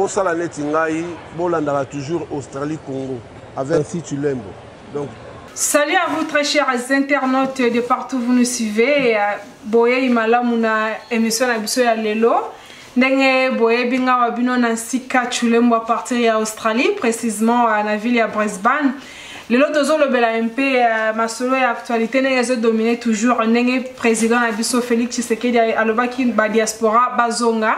Bosala neti ngai, bolandaka toujours Australie Congo avec Nancy Tshilembo. Donc Salut à vous très chers internautes de partout vous nous suivez. Boye malamu na émission na biso ya lelo. Ndenge boyebi nga wa bino na Nsika Tshilembo à partir ya Australie, précisément na ville ya Brisbane. Lelo tozolobela un peu masolo ya actualité ndenge ezo dominer toujours ndenge président na biso Félix Tshisekedi alobaki ba diaspora bazonga.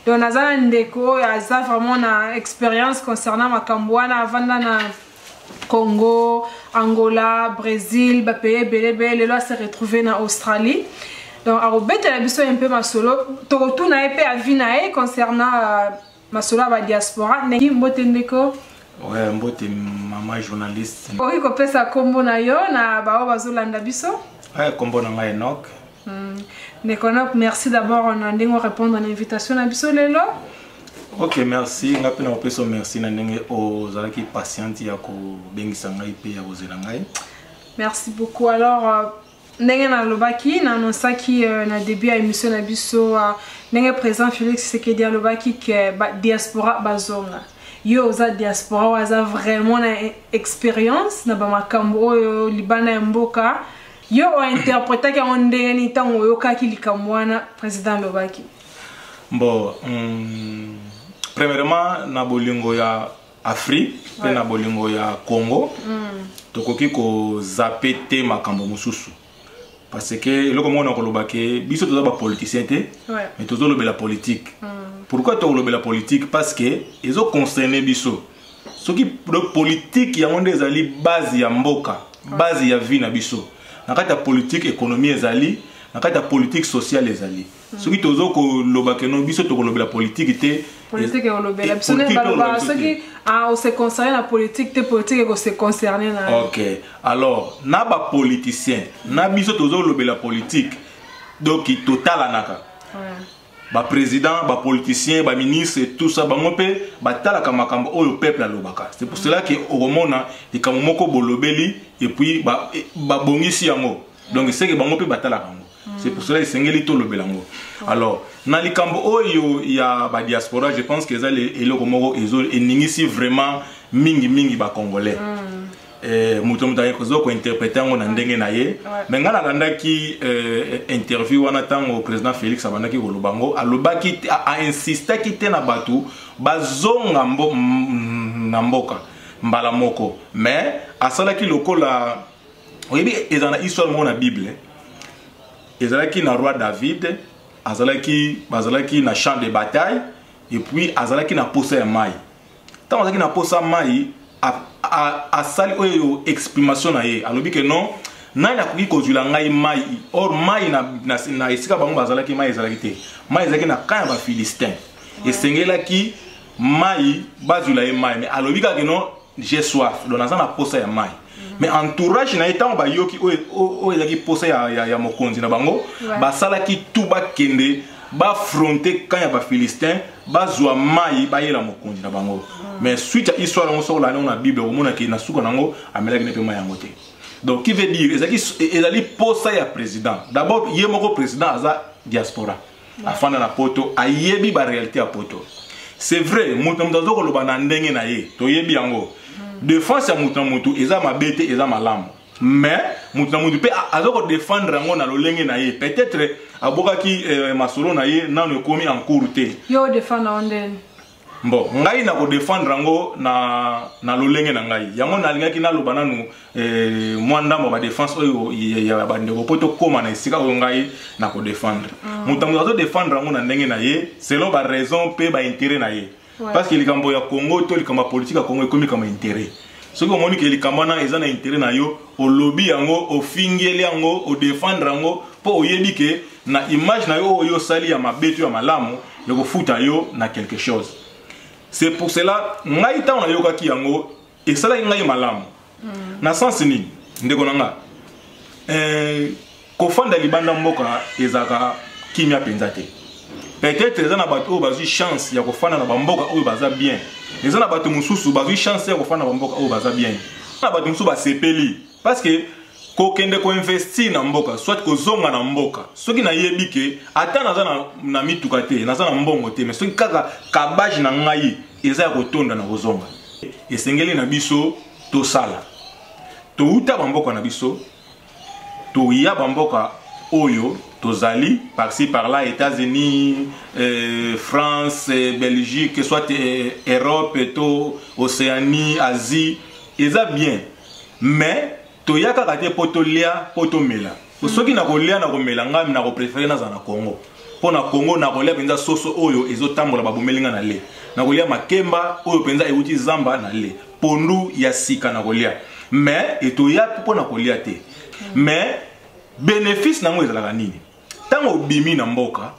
Donc naza na ndeko oyo aza vraiment na expérience concernant makambo wana, avanda na Congo, Angola, Brésil, ba pays ebele ebele, lelo ase retrouver na Australie. Donc akobetela biso un peu masolo, tokotuna ye mpe avis na ye concernant masolo ya ba diaspora. Ndenge mbote ndeko. Ouais, mbote mama journaliste. Okoki kopesa kombo na yo na baoyo bazolanda biso? Ouais, kombo na ngai Enoch. Ndeko Enoch, merci d'abord na ndenge orépondre na invitation na biso lelo. Ok, merci. Nga mpe na kopesa merci na ndenge ozalaki patiente ya kobengisa ngai mpe ya kozela ngai. Merci beaucoup. Alors ndenge nalobaki, naannonsaki na début ya émission na biso, ndenge président Félix Tshisekedi alobaki ke ba diaspora bazonga. Yo oza diaspora oyo aza vraiment na expérience na bamakambo oyo libanda ya mboka. Yo ointerprétaki yango ndenge nini ntango oyokaki likambo wana président alobaki? Bon, premièrement na bolingo ya Afrique mpe na bolingo ya Congo, tokoki kozape te makambo mosusu, parce que eloko moko na koloba ke biso toza bapoliticien te, mais tozolobela politique. Pourquoi tokolobela politique? Parce que ezoconcerne biso. Soki politique yango nde ezali base ya mboka, base ya vie na biso. Na kati ya politique, économie ezali, na kati ya politique, sociale ezali. Soki tozo koloba ke no, biso tokolobela politique te, politique ekolobela biso nde balobaka soki ose concerne na politique te, politique ekose concerne na. Ok, alors na bapoliticien na biso tozolobela politique, donc totalanaka. Baprésident, bapoliticien, baministre, tout ça, bango mpe batalaka makambo oyo peuple alobaka. C'est pour cela ke okomona likambo moko bolobeli et puis babongisi yango. Donc seke bango mpe batalaka yango. C'est pour cela esengeli tolobela yango. Alors na likambo oyo ya badiaspora, je pense que eza eloko moko eningisi vraiment mingimingi bacongolais. Moto akoza kointerpréter yango na ndenge na ye, mais ngai nalandaki interview wana ntango président Félix abandaki koloba yango. Alobaki, ainsistaki te na bato bazonga na mboka mbala moko, mais asalaki lokola oyebi ezala na histoire moko na Bible. Ezalaki na roi David, azalaki, bazalaki na champ de bataille et puis azalaki na posa ya mai. Ntango azalaki na posa mai, asali oyo exprimation na ye, alobi ke non, nani akoki kozwila ngai mai? Or mai na esika bango bazalaki, mai ezalaki te. Mai ezalaki na camp ya bafilistin. Esengelaki mai bazwila ye mai, mais alobi kaka non, j'ai soif, donc naza na posa ya mai. Mais entourage na ye, ntango bayoki oyo ezalaki posa ya mokonzi na bango, basalaki tu bakende baaffronter camp ya bafilistin, bazwa mai, bayela mokonzi na bango. Mais suite ya histoire yango, soki olandi yango na Bible, okomonaki na suka nango amelaki ne mpe mai yango te. Donc qui veut dire ezali posa ya président. D'abord ye moko président aza diaspora, afanda na poto, ayebi baréalité ya poto. C'est vrai, moto na moto aza koloba na ndenge na ye, toyebi yango. Défense ya moto na moto eza mabe te, eza malamu, mais moto na moto mpe aza kodéfendre yango na lolenge na ye. Peut-être abokaki masolo na ye nano ekomi en cours te. Yo odéfendre yango ndeni? Bon, ngai na kodéfendre yango na lolenge na ngai. Yango nalingaki naloba nanu mwa ndambo ya badéfense oyo ya bandeko mpo tokóma na esika oyo ngai na kodéfendre. Moto na moto azodéfendre yango na ndenge na ye, selon baraison mpe baintérêt na ye, parce que likambo ya Congo to likambo ya politique ya Congo ekomi likambo ya intérêt. Soki omoni ke likambo wana eza na intérêt na yo, olobi yango, ofingeli yango, odéfendre yango, mpo oyebi ke na image na yo oyo osali ya mabe to ya malamu ekofuta yo na quelque chose. C'est pour cela ngai ntango nayokaki yango, esalaki ngai malamu. Na sens nini, ndeko na nga? Kofanda libanda mboka ezalaka kimia mpenza te. Peut-être eza na bato oyo bazwi chance ya kofanda na bamboka oyo baza bien, eza na bato mosusu bazwi chance ya kofanda na bamboka oyo baza bien, na bato mosusu basepeli parce que Kokende koinvestir na mboka, soit kozonga na mboka, soki nayebi ke ata naza na mituka te, naza na mbongo te, mais soki kaka cabage na ngai eza ya kotonda, na kozonga. Esengeli na biso tosala, touta bamboka na biso, toya bamboka oyo tozali par-ci par-là, États-Unis, France, Belgique, soit Europe to Océanie, Asie, eza bien. Mais toya kaka te mpo tolia, mpo tomela. Soki nakolia, nakomela, ngai nakopréférer nazala na Congo, mpo na Congo nakolia mpenza soso oyo ezotambola, babomeli nga na le, nakolia makemba oyo mpenza euti zamba na le, pondu ya sika nakolia. Mais etoya mpo na kolia te, mais bénéfice nango ezalaka nini? Ntango obimi na mboka,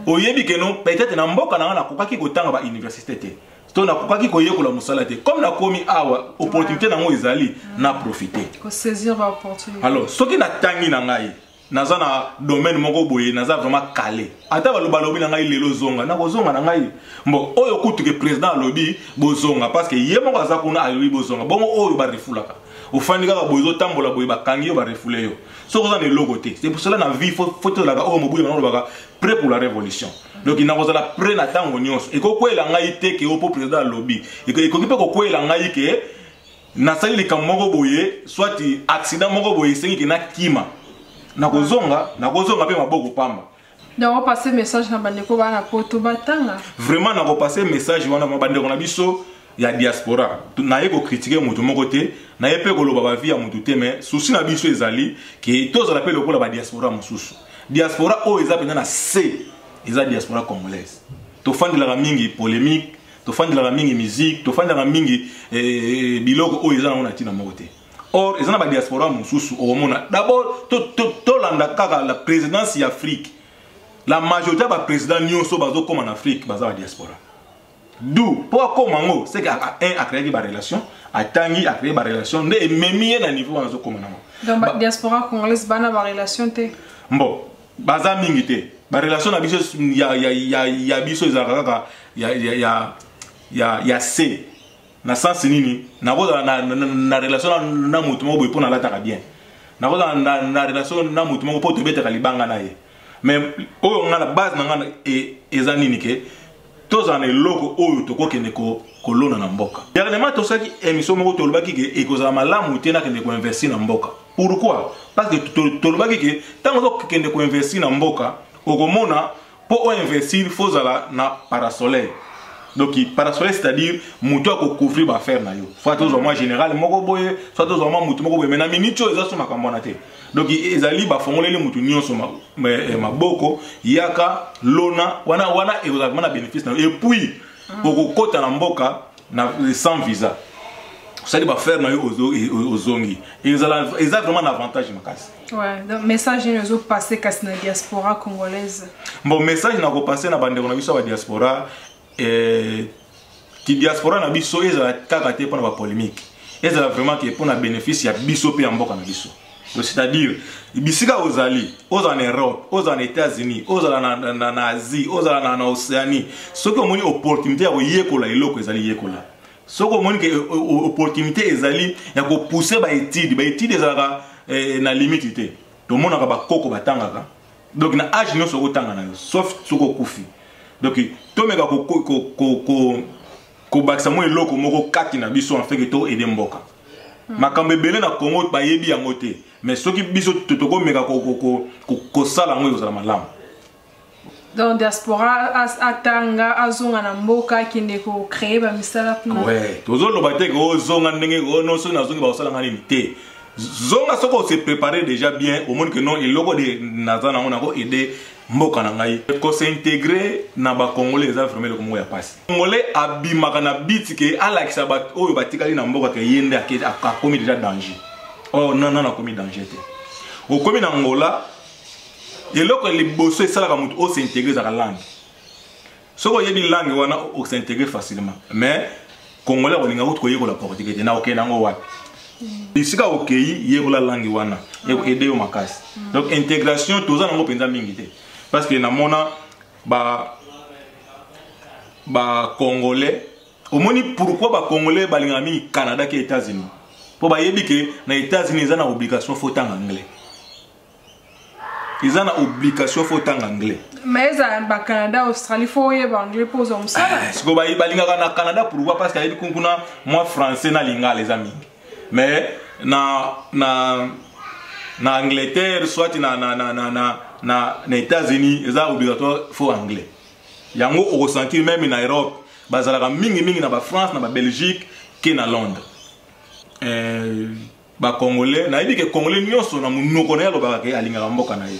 oyebi ke non, peut-être na mboka na nga nakokaki kotanga bauniversité te, to nakokaki koyekola mosala te. Comme nakomi awa, opportunité nango ezali, na profite. Kosaisir baopportunité. Alors soki natangi na ngai, naza na domaine moko boye, naza vraiment calé, ata baloba alobi na ngai lelo zonga, nakozonga na ngai. Bon, oyo kutu ke président alobi bozonga, parce que ye moko aza kuna, alobi bozonga. Bongo oyo barefulaka, ofandi kaka boye, ozotambola boye, bakangi yo, barefule yo, soki oza na eloko te. C'est pour cela na vie faut tozalaka oyo mobuyi bango olobaka, prêt pour la révolution. Donc nakozala prêt na ntango nyonso. Ekokwela ngai te ke o mpo président alobi, ekoki mpe kokwela ngai ke nasali likambo moko boye, soit accident moko boye, esengi ke nakima, nakozonga, nakozonga mpe maboko pamba. Donc opase message na bandeko bana poto batanga. Vraiment, nakopase message wana bandeko na biso ya diaspora. Naye kocritiquer moto moko te, naye mpe koloba bavie ya motu te, mais souci na biso ezali ke tozala mpe lokola badiaspora mosusu. Diaspora oyo eza mpenza na se eza diaspora congolaise. Tofandelaka mingi polémique, tofandelaka mingi musique, tofandelaka mingi biloko oyo eza nango na ntina moko te. Or eza na badiaspora mosusu, okomona d'abord tolanda kaka la présidence ya Afrique, la majorité ya baprésident nyonso bazokóma na Afrique baza badiaspora. Du mpo akóma yango, c'est que un acréaki barelation, atangi, acréé barelation, nde ememi ye na niveau wana azokóma nango. Donc diaspora congolaise bana barelation te? Bon, baza mingi te. Barelation na biso ya biso ezalaka kaka ya c na sens nini? Nakozala na relation na motu moko boye mpo nalataka bien, nakozala na relation na motu moko mpo tobetaka libanga na ye. Mais oyo nga na base na nga eza nini? Ke tozala na eloko oyo tokokende kolona na mboka. Dernièrement tosalaki émission moko, tolobaki ke ekozala malamu te nakende koinvestir na mboka. Pourquoi? Parce que tolobaki ke ntango ozokende koinvestir na mboka, okomona mpo oinvestir, faut ozala na parasoleil. Donc parasoleil, c'est-à-dire moto akocouvrir baaffaire na yo, soit tozwa mwa général moko boye, soit tozwa mwa motu moko boye. Mais na minute oyo eza so makambo wana te. Donc ezali bafongoleli motu nyonso maboko, yaka lona wana. Wana ekozala vraiment na bénéfice na yo. Et puis okokɔta na mboka na sans visa, osali baaffaire na yo, ozongi. Eza vraiment na avantage makasi. Ouais, donc message nini ozopase kasi na diaspora congolaise? Bon, message nakopase na bandeko na biso ya badiaspora, ti diaspora na biso ezala kaka te mpona bapolémique, ezala vraiment ke mpona bénéfice ya biso mpe ya mboka na biso. Donc c'est-à-dire bisika ozali, ozala na Europe, ozala na États-Unis, ozala na Asie, ozala na Océanie, soki omoni opportunité ya koyekola eloko ezali, yekola. Soki omoni ke opportunité ezali ya kopousser baétude, baétude ezalaka na limite te. Tomonaka bakoko batangaka. Donc na age nyonso okotanga na yo, sauf soki okufi. Donc tomeka kobakisa mwa eloko moko kati na biso afin ke toaider mboka. Makambo ebele na Congo bayebi yango te, mais soki biso tokomeka kosala yango, ekozala malamu. Donc diaspora atanga, azonga na mboka, akende kocréer bamisala kuna. Ouais, tozoloba te ke ozonga ndenge ono, soki nazongi bakosalanga nini te. Zonga soki ose préparé déjà bien, omoni ke non, eloko de naza nango, nako aider mboka na ngai. Kos'intégrer na bacongolais eza vraiment eloko moko ya pasi. Congolais abimaka na biti ke alakisa bato oyo batikali na mboka ke ye nde akomi déjà danger. Or non, non, akomi danger te. Okomi na Ngola, eloko ya liboso esalaka motu os'intégrer ezalaka langue. Soki oyebi langue wana, os'intégrer facilement. Mais congolais akolinga kutu koyekola portugais te. Na okende yango wapi? Esika okei, yekola langue wana, ekoaider yo makasi. Donc intégration toza nango mpenza mingi te, parce que namona ba bacongolais, omoni pourquoi bacongolais balingaka mingi Canada ke États-Unis? Mpo bayebi ke na États-Unis eza na obligation faut otanga anglais. Eza na obligation faut otanga anglais. Mais eza bacanada, Australie, faut oyeba anglais mpo ozwa mosala. Sikoyo balingaka na Canada, pourquoi? Parce que ayebi kuna mwa français na lingala eza mingi. Mais na Angleterre, soit na États-Unis, eza obligatoire faut anglais. Yango okosentir même na Europe, bazalaka mingimingi na baFrance, na baBelgique ke na Londres. Bacongolais, nayebi ke Congolais nyonso na monoko na ye alobaka ke alingaka mboka na ye.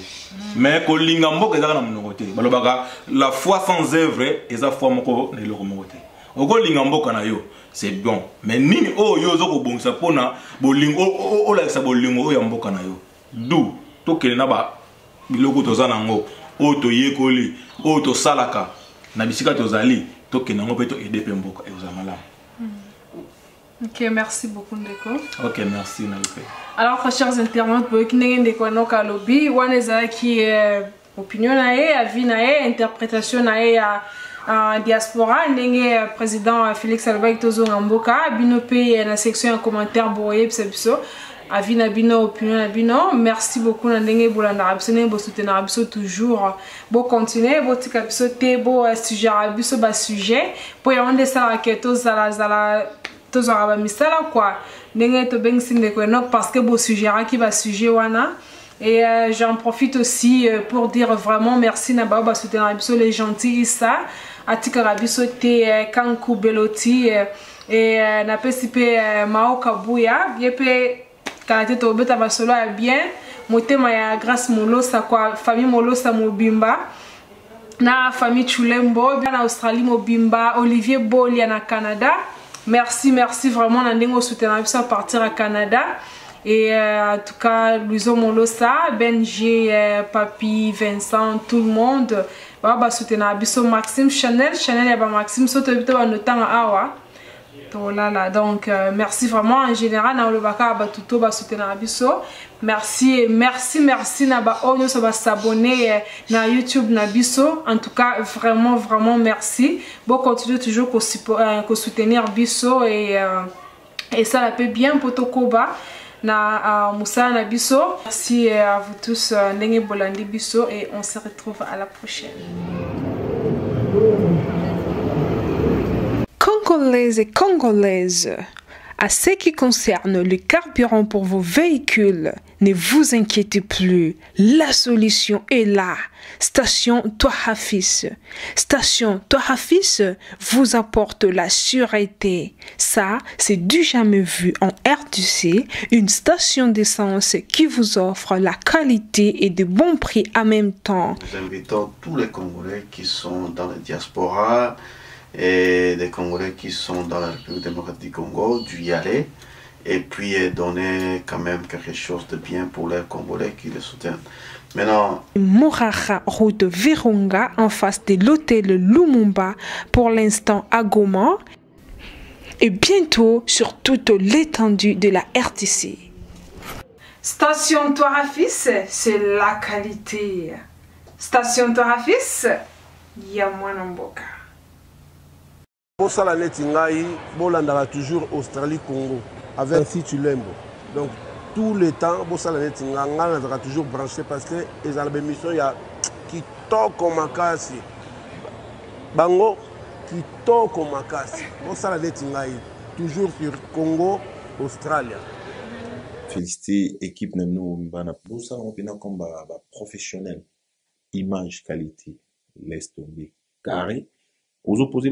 Mais kolinga mboka ezaka na monoko te. Balobaka la foi sans œuvre eza foi moko na eloko moko te. Okolinga mboka na yo, c'est bon, mais nini oyo yo oza kobongisa mpona bolingo, olakisa bolingo oyo ya mboka na yo? Du tokende na ba biloko toza nango, oyo toyekoli, oyo tosalaka na bisika tozali, tokende yango mpe toaider mpe mboka, ekozala malamu. Ok, merci beaucoup ndeko. Ok, merci na yo mpe. Alors, très chers internautes, boyoki ndenge ndeko Enoka alobi. Wana ezalaki opinion na ye, avis na ye, interprétation na ye ya diaspora, ndenge président Félix alobaki tozonga mboka. Bino mpe na section ya commentaire boyebisa biso avis na bino, opinion na bino. Merci beaucoup na ndenge bolandaka biso, ndenge bosoutenaka biso toujours. Bocontinue, botika biso te, bosuggérer biso basujet, mpo yango nde esalaka ke tozalazala, tozwaka bamisala quoi. Ndenge tobengisi ndeko Enok, parce que bosuggéraki basujet wana. Et j'en profite aussi pour dire vraiment merci na bao basoutenaka biso, les gentils Issa atikaka biso te, Kanku Beloti, et napesi mpe Mao Kabuya, ye mpe kala te tobeta masolo ya bien. Motema ya Grâce Molosa kwa famille Molosa mobimba, na famille Chulembo na Australie mobimba, Olivier Bolia na Canada, merci, merci vraiment na ndenge osoutenaka biso à partir ya Canada. Et en tout cas, Luizo Molosa, Benji, Papi, Vincent, tout le monde ba basoutenaka biso, Maxime Chanel, Chanel ya baMaxime, so toyebi to banotanga awa tolala. Donc merci vraiment en général na olobaka bato to basoutenaka biso. Merci et merci, merci na baoyo nyonso bas'abonner na YouTube na biso. En tout cas, vraiment, vraiment merci. Bocontinue toujours kosoutenir biso et esala mpe bien mpo tokoba na mosala na biso. Merci à vous tous ndenge bolandi biso et on se retrouve à la prochaine. Congolaises et Congolaises, à ce qui concerne le carburant pour vos véhicules, ne vous inquiétez plus, la solution est là. Station Tohafis. Station Tohafis vous apporte la sûreté. Ça, c'est du jamais vu en RDC, une station d'essence qui vous offre la qualité et de bons prix en même temps. Nous invitons tous les Congolais qui sont dans la diaspora et des Congolais qui sont dans la République démocratique du Congo d'y aller et puis donner quand même quelque chose de bien pour les Congolais qui les soutiennent. Maintenant, Mourara, route Virunga, en face de l'hôtel Lumumba, pour l'instant à Goma, et bientôt sur toute l'étendue de la RDC. Station Toirafis, c'est la qualité. Station Toirafis, ya mwana mboka. Bosala neti ngai, bolandaka toujours Australie Congo avec Si Tulembo. Donc tout le temps bosala neti ngai, ngai nazalaka toujours branché parce que ezala baémission ya kitoko makasi, bango kitoko makasi. Bosala neti ngai, toujours sur Congo Australia. Féliciter équipe na bino bana, bosala ngo mpena comme baprofessionnel, image, qualité, laisse tomber, carré. Ozoposer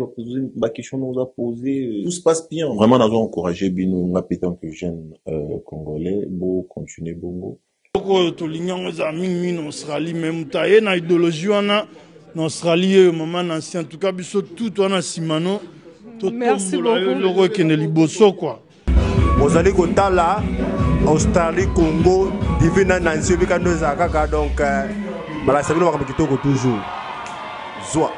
baquestion na oza poser, tout se passe bien. Vraiment nazo encourager bino, nga mpe tant que jeune congolais, bo continuer bongo. Eloko oyo tolingi yango ezala mingimingi na Australie, mais moto aye na idéologie wana na Australie oyo, mama Nancy, en tout cas biso tout wana nsima no totombola yo, eloko ekende liboso quoi. Bozali kotala Australie Congo Divine na Nancy, oyebika ndo ezala kaka. Donc balakisa bino makambo kitoko toujours zwa.